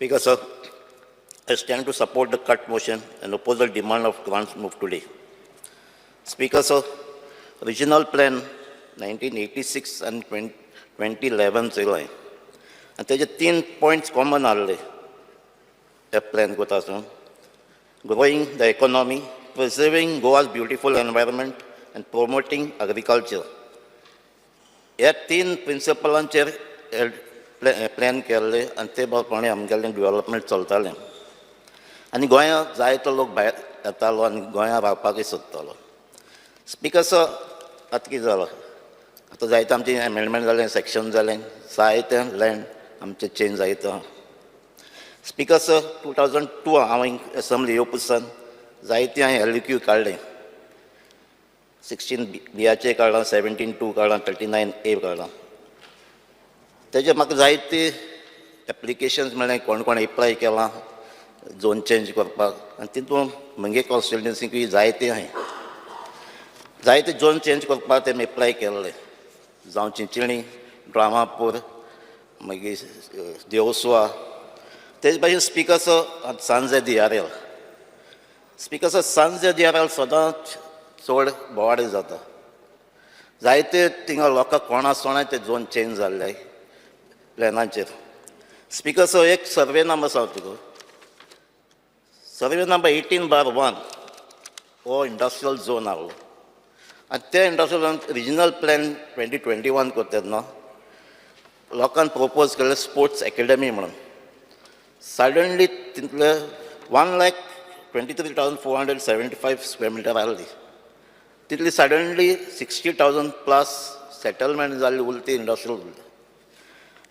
Speaker, sir, I stand to support the cut motion and oppose the demand of grants moved today. Speaker, sir, regional plan 1986 and 2011 चयलाय आनी तेजे तीन points common आहले त्या plan कोता आसून: growing the economy, preserving Goa's beautiful environment and promoting agriculture. ह्या तीन प्रिंसिपलांचेर plan केल्ले आनी ते प्रमाणे आमगेलें डेवलपमेंट चलतालें आनी गोंयांत जायतो लोक भायर येतालो आनी गोंयांत रावपाकूय सोदतालो. स्पिकर सर, आतां कितें जालां? आतां जायते आमचें एमेंडमेंट जालें, सेक्शन जालें, जायतें लँड आमचें चेंज जायत आहा. स्पिकर सर, 2002 हांव एसेंब्ली येवपा सावन जायते हांवें एलक्यू काडले. 16 बियाचे काडलां, 17(2) काडलां, 39A काडलां. तेजे म्हाका जायते एप्लिकेशन्स मेळ्ळें, कोण कोण एप्लाय केलां झोन चेंज करपाक. आनी तितून म्हगे कॉन्स्टिट्युन्सीकूय जायते आहाय, जायते झोन चेंज करपाक तेमी एप्लाय केल्ले, जावं चिंचिणी, ड्रामापूर, मागीर देवसुआ. तेज भाशेन, स्पिकर सर, सांजे दियारेल. स्पिकर सर, सांजे दियारेल सदांच चड बोवाळ जाता. जायते थिंगा लोकांक कोण आसतना ते झोन चेंज जाल्ले प्लॅनाचेर. स्पिकर सर, एक सर्वे नंबर सांगता तुका, सर्वे नंबर 18/1 हो इंडस्ट्रियल झोन आहलो आनी ते इंडस्ट्रियल झोन रिजनल प्लॅन 2021 करता तेन्ना लोकान प्रपोज केल्ले स्पोर्ट्स एकेडमी म्हणून. सडनली तितले 1,23,475 square meter आहली. तितली सडनली 60,000 प्लस सेटलमेंट जाल्ली, उरली इंडस्ट्रियल उरली.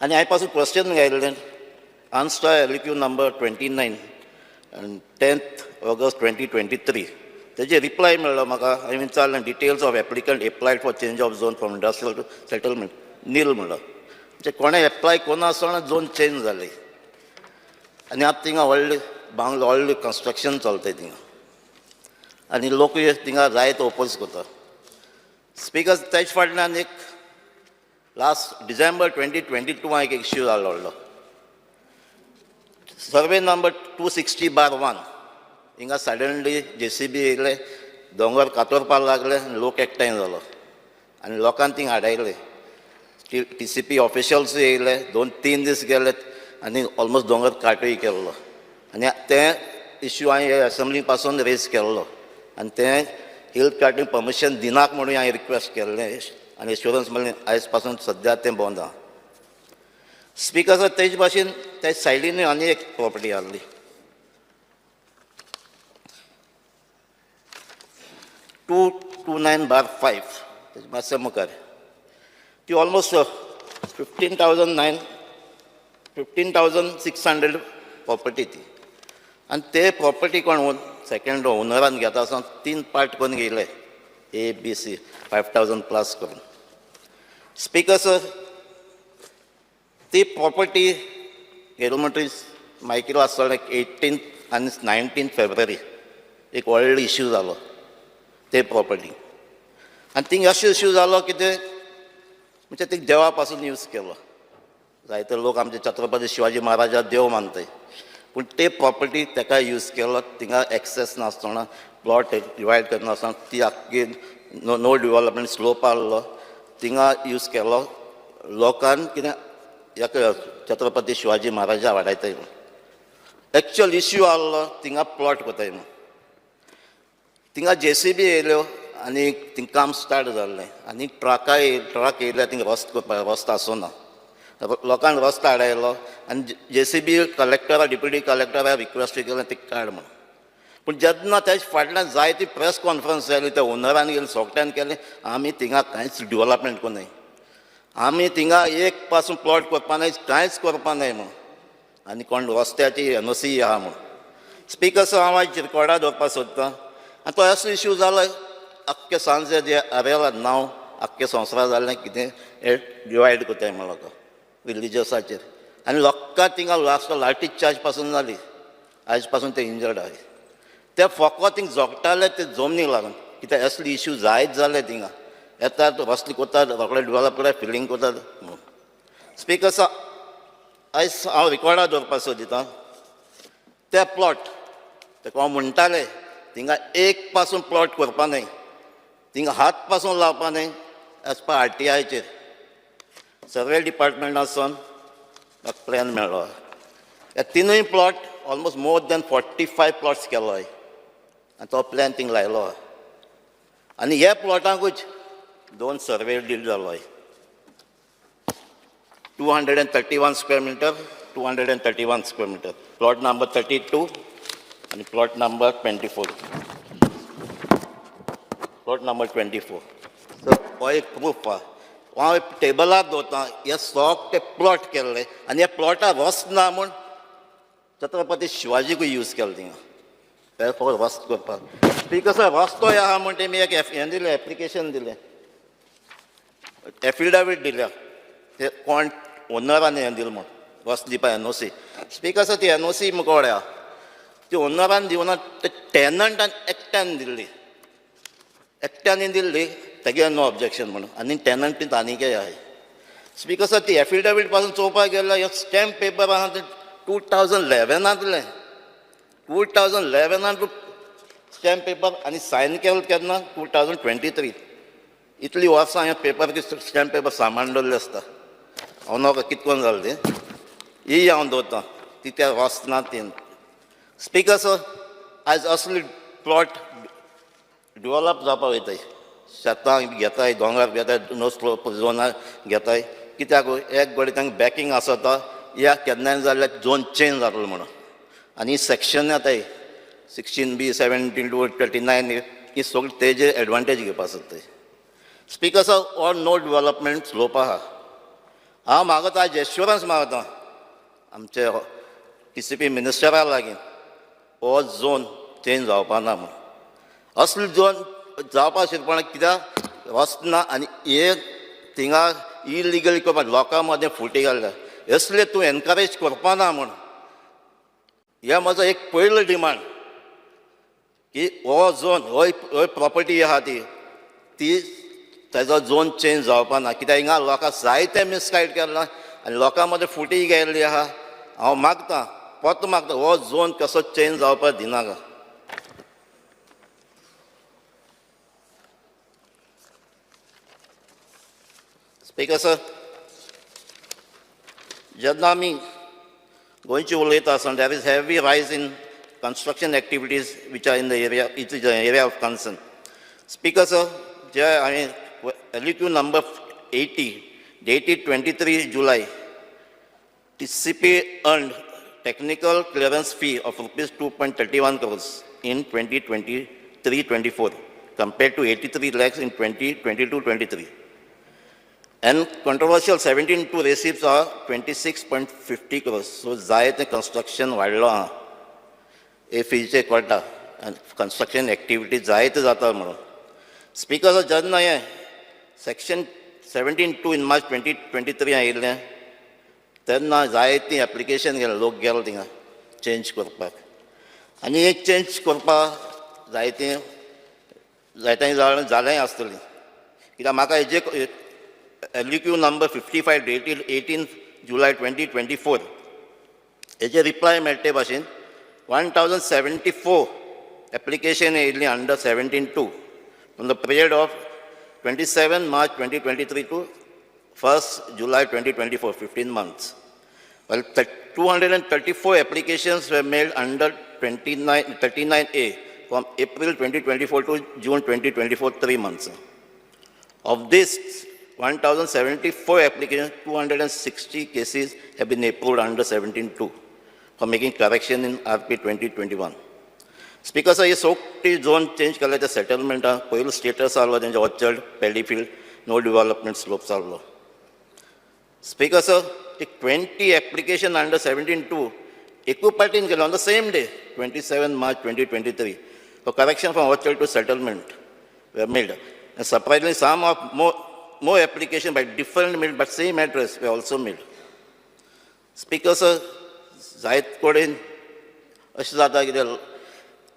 आनी हांवें पासून question घायल्लें, answer LQ number 29, 10th August 2023. तेजे रिप्लाय मेळ्ळो म्हाका. हांवें विचारलें, "Details of applicant applied for change of zone from industrial to settlement nil" म्हणलो. म्हणजे कोणें एप्लाय करूं आसतना झोन चेंज जाली आनी आतां थिंगा व्हडले बांगलो, व्हडलें कन्स्ट्रक्शन चलताय थिंगा आनी लोकूय थिंगा जायते ओपोज करता. स्पिकर, तेज फाटल्यान एक लास्ट डिसेंबर 2022 एक इश्यू जालो व्हडलो. सर्वे नंबर 260/1, हिंगा सडनली जेसीबी येयले, दोंगर कातरपाक लागले आनी लोक एकठांय जालो आनी लोकांक थिंगा आडायले. टीसीपी ऑफिशल्स येयले, 2-3 दीस गेले आनी ऑलमोस्ट दोंगर काटूय केल्लो. आनी तें इश्यू हांवें एसेंब्ली पासून रेज केल्लो आनी तें हिल कार्टींग परमिशन दिनाक म्हणून हांवें रिक्वेस्ट केल्लें आनी एश्योरन्स मेळ्ळें. आयज पासून सद्या तें बंद आहा. स्पिकर सर, तेज भाशेन त्या सायडीनूय आनी एक प्रॉपर्टी आहली, 229/5. तेजे मातशें मुखार ती almost 15,009, 15,600 property ती. आनी ते प्रॉपर्टी कोण सेकंड ओनरान घेता आसतना तीन पार्ट करून घेयले, A B C, 5,000 plus करून. स्पिकर सर, ती प्रॉपर्टी घेतली म्हणटकीर मायकील आसतना 18 आनी 19 फेब्रुवारी एक व्हडलो इश्यू जालो ते प्रॉपर्टी. आनी थिंग अशें इश्यू जालो कितें म्हणजे ते देवा पासून यूज केलो. जायते लोक आमचे छत्रपती शिवाजी महाराजा देव मानताय, पूण ते प्रॉपर्टी ताका यूज केलो. थिंगा एक्सेस नासतना, प्लॉट डिवायड करनासतना, ती आख्खी नो नो डिवलपमेंट स्लोप आहलो, थिंगा यूज केलो लोकान कितें हेका छत्रपती शिवाजी महाराजा वाडयताय म्हूण. एक्चुअल इश्यू आहलो थिंगा प्लॉट कोताय म्हूण. थिंगा जेसीबी येयल्यो आनी थिंग काम स्टार्ट जाल्लें आनी ट्रकां, ट्रक येयले थिंगा रस्तो करपाक. रस्तो आसना, लोकांक रस्तो आडायलो आनी जेसीबी कलेक्टरा, डिप्युटी कलेक्टरा रिक्वेस्ट केलें ती काड म्हणून. पूण जेन्ना तेज फाटल्यान जायती प्रेस कॉन्फरन्स जाली, त्या ओनरान गेले, सोगट्यान केलें, आमी थिंगा कांयच डिवलपमेंट करूं, आमी थिंगा एक पासून प्लॉट करपा नाय, कांयच करपा नाय म्हणून आनी कोण रस्त्याची एनओसी आहा म्हणून. स्पिकर सर, हांव आयज रिकॉर्डार दवरपाक सोदतां आनी तो असो इश्यू जालो, आख्खे सांजे जे आरेला नांव आख्खे संवसारां जाल्लें कितें हे डिवायड करताय म्हण लोकां रिलिजियसाचेर आनी लोकां थिंगा लास्ट लाठी चार्ज पासून जाली. आयज पासून ते इंजर्ड आहाय. ते फकत थिंग जोगताले ते जमनीक लागून. कित्याक असले इश्यू जायत जाले थिंगा, येतात, रस्ते करतात, रोखडे डेवलप करतात, फिलींग करतात म्हणून. Speaker sir. आयज हांव रिकॉर्डार दवरपाक सोदितां ते प्लॉट तेका हांव म्हणटाले थिंगा एक पासून प्लॉट करपा न्हय, थिंगा हात पासून लावपा न्हय. एज पर आरटीआयचेर सर्वे डिपार्टमेंटासून म्हाका प्लॅन मेळ्ळो. ह्या तिनूय plot almost more than 45 plots केलो आनी तो प्लॅन थिंग लायलो. आनी ह्या प्लॉटांकूच दोन सर्वे डील जालो. 231 square meter, 231 square meter, plot number 32 आनी plot number 24, plot number 24. So हो एक प्रूफ आहा. हांव टेबलार दवरता हे सगळे प्लॉट केल्ले आनी ह्या प्लॉटार वचना म्हूण छत्रपती शिवाजीकूय यूज केलो थिंगा ते फकत रस्तो करपाक. स्पीकर सर, रस्तो आहा म्हूण तेमी एक हें दिलें, एप्लिकेशन दिलें, एफिडावीट दिल्या ते कोण ओनरान हें दिलें म्हूण रस्तो दिवपा एनओसी. स्पीकर सर, ती एनओसी मुखार आहा, ती ओनरान दिवना, ते टेनंटान एकट्यान दिल्ली, एकट्यान दिल्ली तेगे नो ऑब्जेक्शन म्हणून. आनी टेनंट ती आनीकय आहाय. स्पीकर सर, ती एफिडेवीट पासून चोवपाक गेल्यार हे स्टॅम्प पेपर आहा ते 2011आंतले, 2011आंत स्टॅम्प पेपर आनी सायन केलो केन्ना? 2023. इतली वर्सां हे पेपर स्टॅम्प पेपर सामान दवरले आसता. हांव नाका कित कोन जालें तें ही हांव दवरतां ती त्या वचना तीन. स्पीकर सर, आयज असली प्लॉट डेवलप जावपाक वयताय, शेतां घेताय, दोंगर घेताय, नो स्लोप झोनार घेताय. कित्याक? एक घडये तांकां बॅकींग आसता या केन्नाय जाल्यार झोन चेंज जातलो म्हणून. आनी सेक्शन येताय 16B, 17(2), 39, ही सगळी तेजे एडवांटेज घेवपा सोदताय. स्पीकर सर, हो नो डेवलपमेंट स्लोप आहा. हांव मागता, आयज एश्युरन्स मागता आमचे टीसीपी मिनिस्टरा लागीं, हो झोन चेंज जावपा ना म्हूण. असले झोन जावपा शिरपणाक कित्याक वचना आनी हे थिंगा इलिगल करपा लोकां मदें फुटी घालता, असले तूं एनकरेज करपा ना म्हूण. हे म्हजो एक पयलो डिमांड की हो झोन, हो प्रॉपर्टी आहा ती ती तेजो झोन चेंज जावपा ना. कित्याक हिंगा लोकांक जायते मिसगायड केलां आनी लोकां मदें फुटी गेल्ली आहा. हांव मागता, परतो मागता, हो झोन कसो चेंज जावपाक दिनाका. स्पीकर सर, जेन्ना आमी गोंयची उलयता आसतना there is heavy rise in construction activities which are in the area, it is area of concern. Speaker sir, जे हांवें LQ number 80 dated 23 July, TCP earned technical clearance fee of rupees 2.31 crores in 2023-24 compared to 83 lakhs in 2022-23. And controversial 17(2) receipts are 26.50 crores. So जायते construction वाडलो आहा, हे फीचे कळटा आनी construction activity जायते जाता म्हणून. स्पीकर, जेन्ना हें section 17(2 in March 2023 आयिल्लें तेन्ना जायतीं एप्लिकेशन गेलें, लोक गेलो थिंगा चेंज करपाक आनी एक चेंज करपाक जायतें जायते जालेंय आसतलें. कित्याक म्हाका हेजे LQ number 55 dated 18 July 2024 हेजे रिप्लाय मेळटे भाशेन 1074 application येयल्ली under 17(2 from the period of 27 March 2023 to 1st July 2024, 15 months. Well, 234 applications were made under 29, 39A from April 2024 to June 2024, 3 months. Of this 1074 applications, 260 cases have been approved under 17(2) for making correction in RP 2021. Speaker sir, हे सगळी zone change केले ते सेटलमेंटा पयलो status आहलो तेंचे orchard, paddy field, no development slopes आहलो. Speaker sir, एक 20 application under 17(2 एकू पार्टीन केलो on the same day, 27 March 2023, for correction from orchard to settlement were made. And surprisingly, some of more application by different made but same address were also made. Speaker sir, जायत कडेन अशें जाता कितें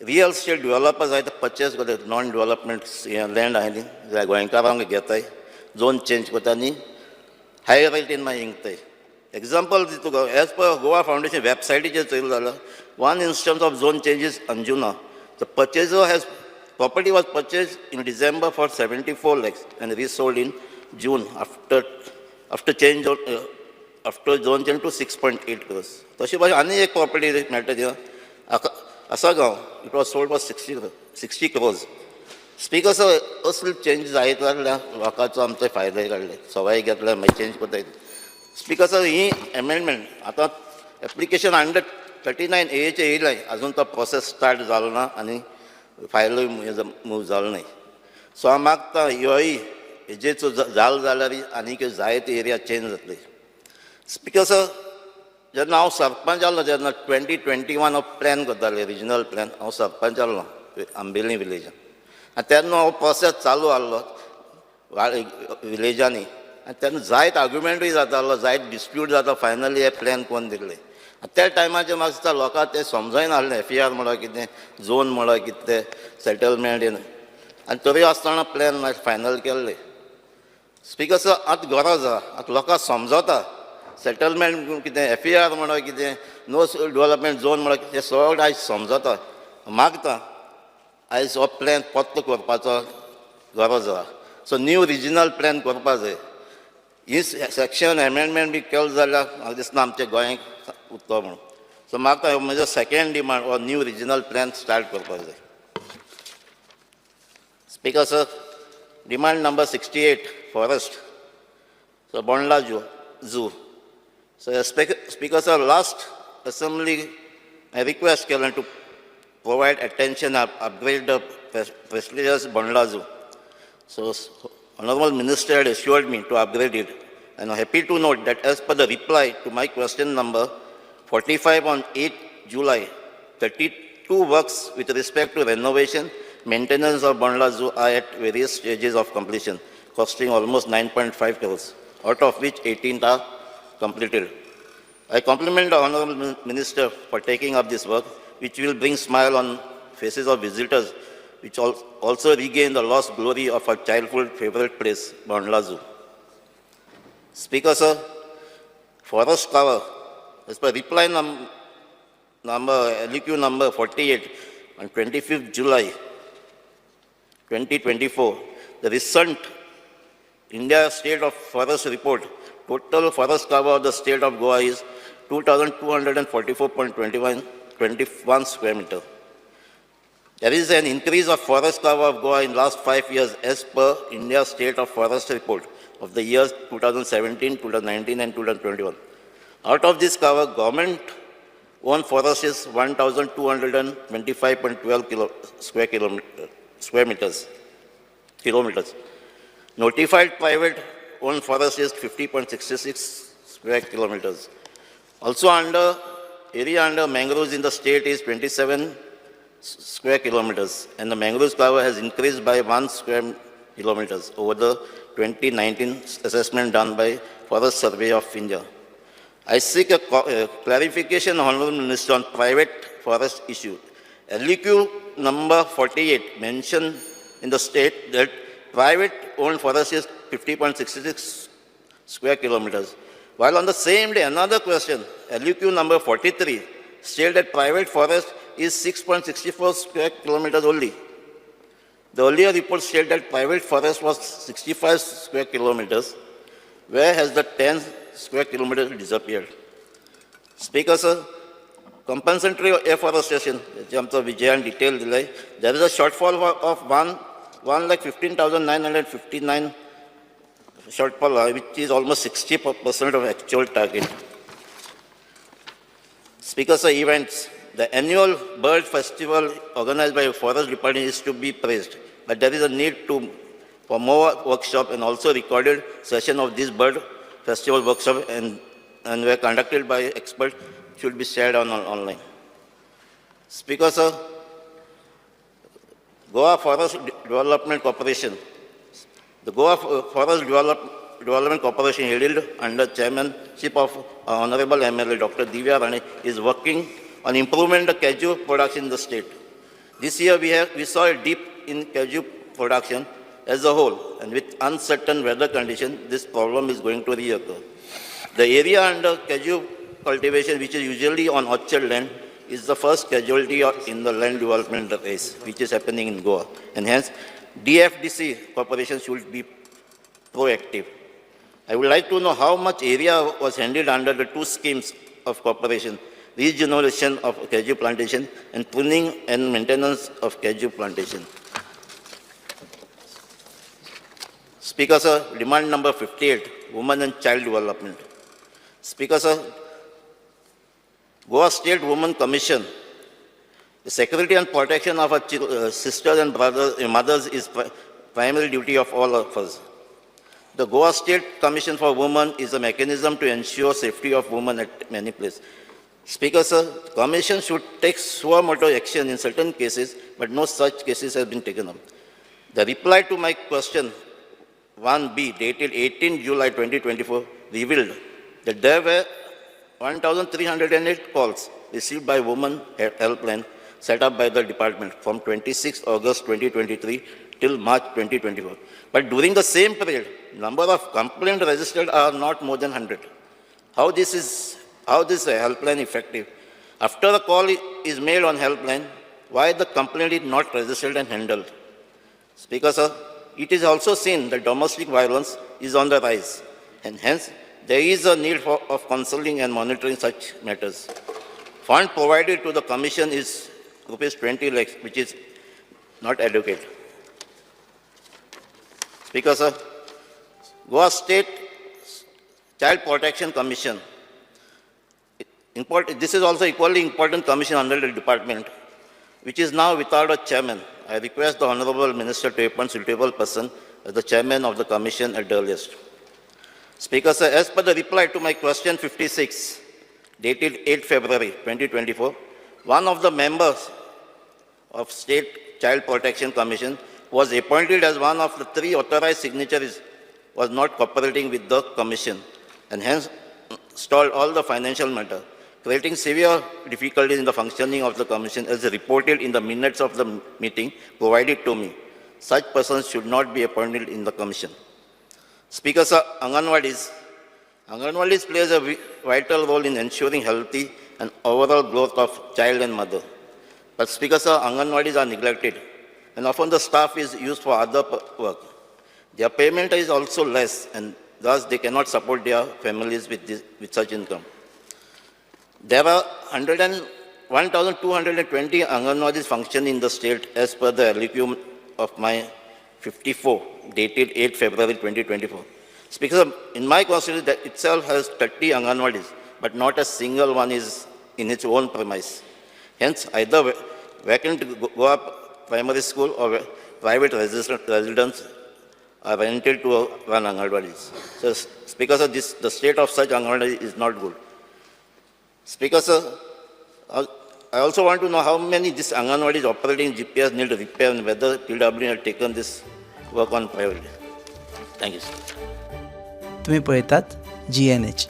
real estate developer जायते purchase करतात non development land आहा न्ही, जाल्यार गोंयकारांक घेताय, झोन चेंज करता आनी हाय रेटीन मागीर विकताय. एग्जाम्पल दिता तुका. एज पर गोवा फावंडेशन वेबसायटीचेर चोयलें जाल्यार, one instance of zone changes, Anjuna, the purchaser has property was purchase in December for 74 lakhs and resold in June after change after zone change to 6.8 crores. तशी भाशेन आनी एक property मेळटा ती Assagao, it was sold for 60 crores. Speaker sir, असले change जायत जाल्यार लोकांचो आमचो फायदो काडले सवाय घेतल्यार मागीर चेंज करता. स्पीकर सर, ही एमेंडमेंट आतां एप्लिकेशन अंडर 39 एचे येयलें, अजून तो प्रोसेस स्टार्ट जालो ना आनी फायलूय मूव जालो न्हय. सो हांव मागता, ह्योय हेजेचो जालो जाल्यार आनीक जायते एरिया चेंज जातली. स्पीकर सर, जेन्ना हांव सरपंच जालो तेन्ना 2021 हांव प्लॅन करताले, रिजनल प्लॅन. हांव सरपंच जाल्लो आंबेली विलेजान आनी तेन्ना हो प्रोसेस चालू आहलो विलेजांनी आनी तेन्ना जायत आर्ग्युमेंटूय जातालो, जायत डिस्प्यूट जाता. फायनली हे प्लॅन कोन्न दिल्ले आनी त्या टायमाचेर म्हाका दिसता लोकांक तें समजनासलें, एफईआर म्हळ्यार कितें, झोन म्हळ्यार कितें, तें सेटलमेंट. आनी तरी आसतना प्लॅन मागीर फायनल केल्ले. स्पीकर सर, आतां गरज आहा, आतां लोकांक समजता सेटलमेंट कितें, एफईआर म्हणल्यार कितें, नो डेवलपमेंट झोन म्हणल्यार कितें, सगळें आयज समजता. मागता, आयज हो प्लॅन परतो करपाचो गरज आहा. सो न्यू रिजनल प्लॅन करपा जाय. ही सेक्शन एमेंडमेंट बी केलो जाल्यार म्हाका दिसना आमच्या गोंयांक उरतो म्हणून. सो म्हाका म्हजो सेकेंड डिमांड, हो न्यू रिजनल प्लॅन स्टार्ट करपाक जाय. Speaker sir, demand number 68, forest, so Bondla Zoo. So Speaker sir, last assembly I request केलें to provide attention, upgrade the prestigious Bondla Zoo. So Honorable Minister had assured me to upgrade it. And I'm happy to note that as per the reply to my question number 45 on 8 July, 32 works with respect to renovation, maintenance of Bondla Zoo are at various stages of completion, costing almost 9.5 crores, out of which 18 are completed. I compliment the Honorable Minister for taking up this work, which will bring smile on faces of visitors, which also regain the lost glory of our childhood favorite place, Bondla Zoo. Speaker sir, forest cover, as per reply number, LQ number 48 on 25th July 2024, the recent India State of Forest Report, total forest cover of the state of Goa is 2,244.21 21 square meter. There is an increase of forest cover of Goa in last 5 years as per India State of Forest Report of the years 2017, 2019 and 2021. Out of this cover, government owned forest is 1,225.12 square kilometer, square meters, kilometers. Notified private owned forest is 50.66 square kilometers. Also under, area under mangroves in the state is 27 square kilometers, and the mangroves cover has increased by 1 square kilometers over the 2019 assessment done by Forest Survey of India. I seek a clarification, Honorable Minister, on private forest issue. LQ number 48 mentioned in the state that private owned forest is 50.66 square kilometers. While on the same day, another question, LQ number 43, stated that private forest is 6.64 square kilometers only. The earlier report stated that private forest was 65 square kilometers. Where has the 10 square kilometers disappeared? Speaker sir, compensatory afforestation, जे आमचो विजयान detail दिलंय, there is a shortfall of 1,15,959 shortfall, which is almost 60% of actual target. Speaker sir, events. The annual bird festival organized by Forest Department is to be praised, but there is a need to for more workshop and also recorded session of this bird festival workshop and were conducted by experts should be shared on online. Speaker sir, Goa Forest Development Corporation. The Goa Forest Development Corporation, headed under chairmanship of Honorable MLA Dr. Divya Rane, is working on improvement the cashew production in the state. This year we saw a dip in cashew production as a whole, and with uncertain weather condition, this problem is going to reoccur. The area under cashew cultivation, which is usually on orchard land, is the first casualty in the land development race, which is happening in Goa. And hence, DFDC corporation should be proactive. I would like to know how much area was handled under the two schemes of corporation, regeneration of cashew plantation and pruning and maintenance of cashew plantation. Speaker sir, demand number 58, women and child development. Speaker sir, Goa State Women Commission, the security and protection of our sisters and brothers, mothers is primary duty of all of us. The Goa State Commission for Women is a mechanism to ensure safety of women at many places. Speaker sir, the Commission should take suo moto action in certain cases, but no such cases have been taken up. The reply to my question 1B dated 18 July 2024 revealed that there were 1,308 calls received by women helpline set up by the department from 26 August 2023 till March 2024. But during the same period, number of complaints registered are not more than 100. How this helpline effective? After a call is made on helpline, why the complaint is not registered and handled? Speaker sir, it is also seen that domestic violence is on the rise, and hence there is a need of counseling and monitoring such matters. Fund provided to the commission is rupees 20 lakhs, which is not adequate. Speaker sir, Goa State Child Protection Commission. This is also equally important commission under the department, which is now without a chairman. I request the Honorable Minister to appoint suitable person as the chairman of the commission at the earliest. Speaker sir, as per the reply to my question 56, dated 8 February 2024, one of the members of State Child Protection Commission was appointed as one of the three authorized signatories, was not cooperating with the commission and hence stalled all the financial matter, creating severe difficulties in the functioning of the commission as reported in the minutes of the meeting provided to me. Such persons should not be appointed in the commission. Speaker sir, Anganwadis. Anganwadis plays a vital role in ensuring healthy and overall growth of child and mother. But Speaker sir, Anganwadis are neglected and often the staff is used for other work. Their payment is also less and thus they cannot support their families with such income. There are 1,220 Anganwadis functioning in the state as per the LQ of my 54, dated 8 February 2024. Speaker, sir, in my constituency that itself has 30 Anganwadis, but not a single one is in its own premise. Hence, either vacant Goa primary school or private residents are rented to run Anganwadis. So, Speaker, sir, the state of such Anganwadis is not good. Speaker, sir, I also want to know how many this Anganwadis operating GPS need repair and whether PW has taken this work on priority. Thank you, sir. तुमी पळयतात G N H.